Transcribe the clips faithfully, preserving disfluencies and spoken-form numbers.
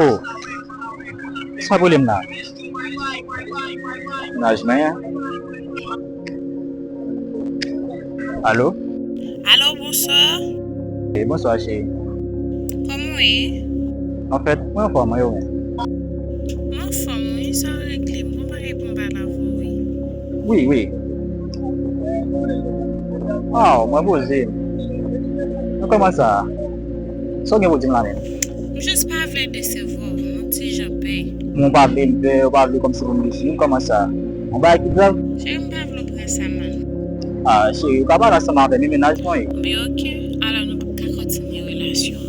Oh, sa pwoblèm la? Mennaj mwen an. Alo? Alo, bonswa. Eh, bonswa, cheri. Kòman w ye? Anfèt, mwen anfòm, mwen, ou menm? Mwen anfòm, wi, sa w regle? M gon bagay pou m pale avè w, wi. Wi, wi. Aw, mwen poze. Nou kòman sa? Sa w gen pou di m la menm? M jis pa vle desevwa w, m yon ti jan pè. Mwen pa vle m pè, ou pa vle kòmsi pou m desi w, kòman sa? Yon bagay ki grav? Cheri, m pa vle w pran sa mal. Ah, cheri, ou ka pale ansanm avè m, e mennaj mwen ye. Byen, oke. Alò, nou p ap ka kontinye relasyon an.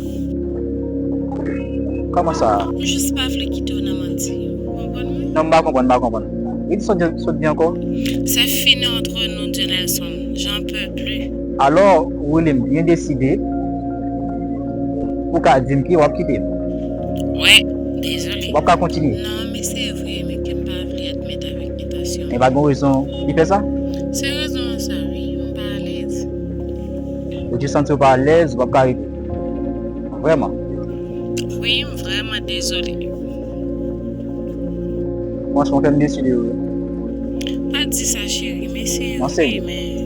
Kòman sa? M jis pa vle kite w nan manti. Ou konprann mwen? Non, m pa konprann, m pa konprann. Redi sa w di, sa w di ankò? C'est fini entre nous, Dieu Nelson. J'en peux plus. Alò, ou rele m byen deside pou w ka di m ke w ap kite m. Wè, dezole. W ap ka kontinye. Non, men se vre, men ke m pa vle admèt avèk tantasyon. Men pa gen rezon ki fè sa? Se rezon an sa, wi, m pa alèz. Ou jis santi w pa alèz, ou p ap ka rete. Vrèman. Wi, m vrèman dezole. Franchman, w fè m desi de ou. Pa di sa, cheri, men se vre, men.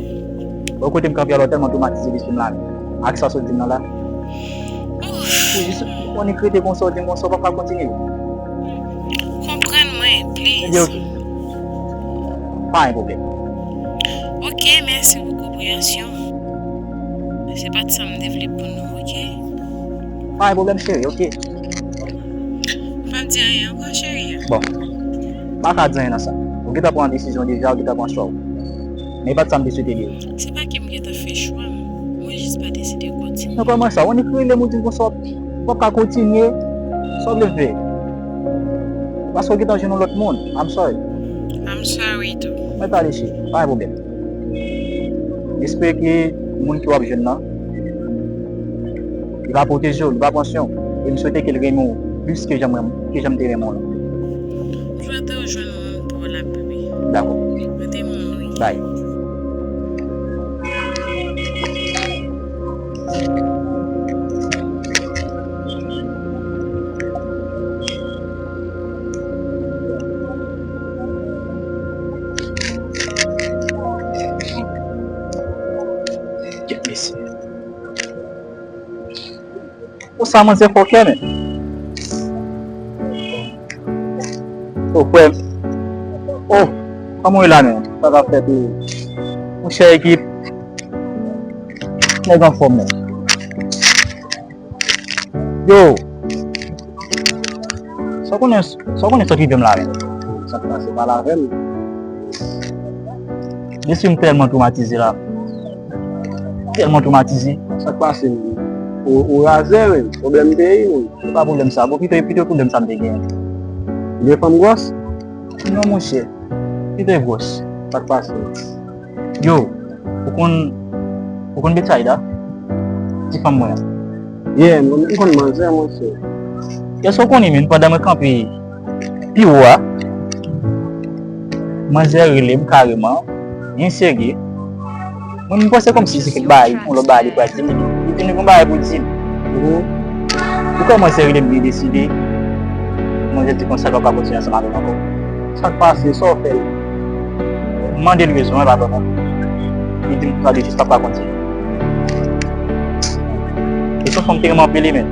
Bon, kote m kanpe a la, w tèlman twomatize lespri m la, men. Ak sa w sot di m nan la. Ouf. Ou jis, ou annik rete konsa, w di m konsa, w p ap ka kontinye. Konprann mwen, please. Ebyen, oke. Pa gen pwoblèm. Oke, mèsi pou konpreyansyon. Se pa t sa m te vle pou nou, oke? Pa gen pwoblèm, cheri, oke. Pa di anyen ankò, cheri. Bon, m pa ka di anyen nan sa. Ou gentan pran desizyon deja, ou gentan pran chwa w. Men e pa t sa m te swete li. Se pa ke m gentan fè chwa m. Mwen jis pa deside kontinye. Non, kòman sa? Ou annik rele m, ou di m konsa w p ap ka kontinye. Sa w vle fè? Paske w gentan jwenn yon lòt moun. I'm sorry. I'm sorry too. Mèt ale, cheri. Pa gen pwoblèm. M espere ke moun ke w ap jwenn nan, li va pwoteje w, li va pran swen w. E m swete ke l renmen w plis ke jan mwen, ke jan m te renmen w lan. M swete w jwenn moun pou w la, bebe. Dakò. Rete moun, wi. Bye. Kèt mesye. Ou sa manzè fòkè, men. O, frè m. O, kòman w ye la, men? Sa k ap fèt, wi? Monchè, ekip. Nèg anfòm, men. Yo! Sa w konnen, sa w konnen sa k rive m la, men? Sa k pase, pale avè m. Mesye, m tèlman twomatize la. Tèlman twomatize. Sa k pase, men? Ou, ou razè, men. Pwoblèm peyi, men. Se pa pwoblèm sa. Bon, pito, pito pwoblèm sa m te genyen. Ou gen fanm gwòs? Non, monchè. Pito gwòs. Sa k pase, men? Yo, ou konn, ou konn Betsaida? Ti fanm mwen an. Yeah, m konn, m konn manzè, monchè. Èske w konnen, men, pandan mwen kanpe pi wo a, manzè rele m kareman, byen serye. Mwen, m panse kòmsi se kèk bagay, yon lòt bagay li pral di m. Li di m li gen yon bagay pou di m. Ou kòmanse rele m byen deside. Manzè di konsa l p ap ka kontinye ansanm avè m ankò. Sa k pase? Sa w fè l? M mande l rezon an, pa vrèman. Li di m konsa li jis p ap ka kontinye. E se yon fanm m te renmen anpil, wi, men.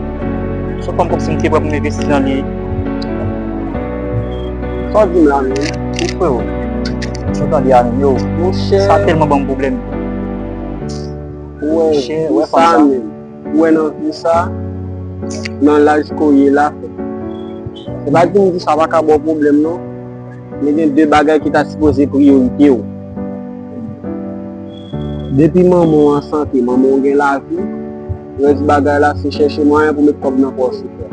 Se yon fanm kòmsi m te prè pou m envesti nan li. Sa w di m la menm? Wi, freo. Ou tande a menm, yo. Monchè. Sa tèlman ban m pwoblèm. Monchè, ou wè fanm sa menm. Ou wè nan vi sa, nan laj ke w ye la, frè. Se pa di m di sa pa ka ba w pwoblèm, non. Men gen de bagay ki ta sipoze priyorite w. Depi manman w an sante, manman w gen lavi, rès bagay la se chèche mwayen pou met kòb nan pòch ou, frè.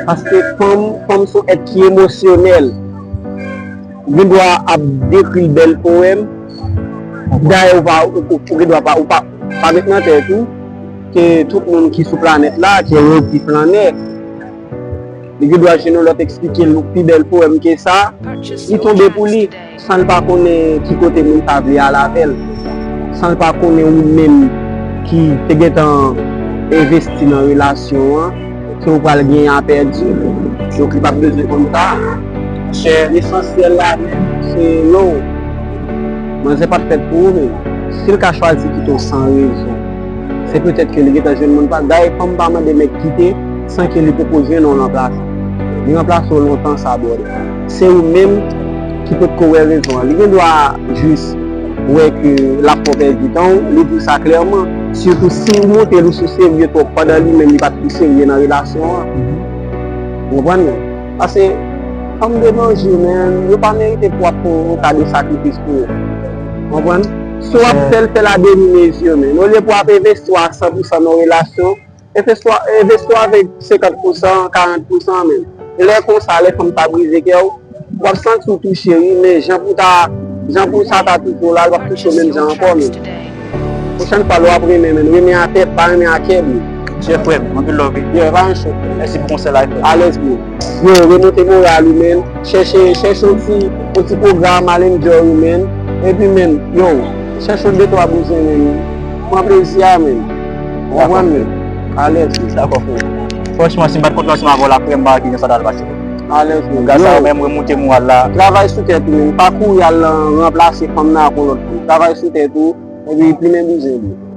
Paske fanm, fanm se yon èt ki emosyonèl. Ou gen dwa ap dekri l bèl powèm. Dayè, ou pa, ou, ou, ou gen dwa pa, ou pa, pa met nan tèt ou ke tout moun ki sou planèt la, ke yo di flannè. Li gen dwa jwenn yon lòt eksplike l yon pi bèl powèm ke sa, li tonbe pou li, san l pa konnen ki kote moun sa vle al avè l, san l pa konnen ou menm ki te gentan envesti nan relasyon an, ke w pral genyen a pèdi. Donk, li p ap bezwen konn sa. Monchè, lesansyèl la menm, se yo. Manzè pa t fèt pou ou menm. Si l ka chwazi kite w san rezon, se petèt ke li gentan jwenn moun pa. Dayè, fanm pa mande nèg kite san ke li poko jwenn yon ranplase. Li ranplase w lontan sa, brother. Se ou menm ki potko wè rezon an. Li gen dwa jis wè ke l ap fè w pèdi tan w, li di w sa klèman. Sitou si w montre l ou sou serye twòp pandan li menm li pa t pou serye nan relasyon an. Ou konprann mwen? Paske fanm de nos jours, man, yo pa merite pou w ap fè yon ta de sakrifis pou yo. Ou konprann? Si w ap fè l, fè l a demi mezi, man. Olye pou w ap envesti w a san pou san nan yon relasyon, envesti w, envesti w avèk senkant pou san, karant pou san, man. E lè konsa, lè fanm ta brize kè w, w ap santi w touche, wi, men jan pou ta, jan pou sa ta touche w la, l p ap touche w menm jan ankò, men. Pwochèn fwa, lè w ap renmen, men, renmen a tèt, pa renmen a kè, bro. Chè frè m, anpil love. Yeah, pa yon cho. Mèsi pou konsèy la, frè m. Alèz, bro. Yo, remonte moral ou, men. Chèche, chèche yon ti, yon ti pwogram, al enjoy ou, men. Epi, men, yo, chèche yon de twa bouzen, men. Pran plezi a, men. Ou konprann, men. Alèz, bro. Dakò, frè m. Franchman, si m pa t kontre ansanm avè w la, frè m, m pa gen sa t al pase. Alèz, men. Gras a ou menm, remonte moral la. Travay sou tèt ou, men. Pa kouri al ranplase fanm nan ak yon lòt fanm. Travay sou tèt ou, epi plimen bouzen, bro.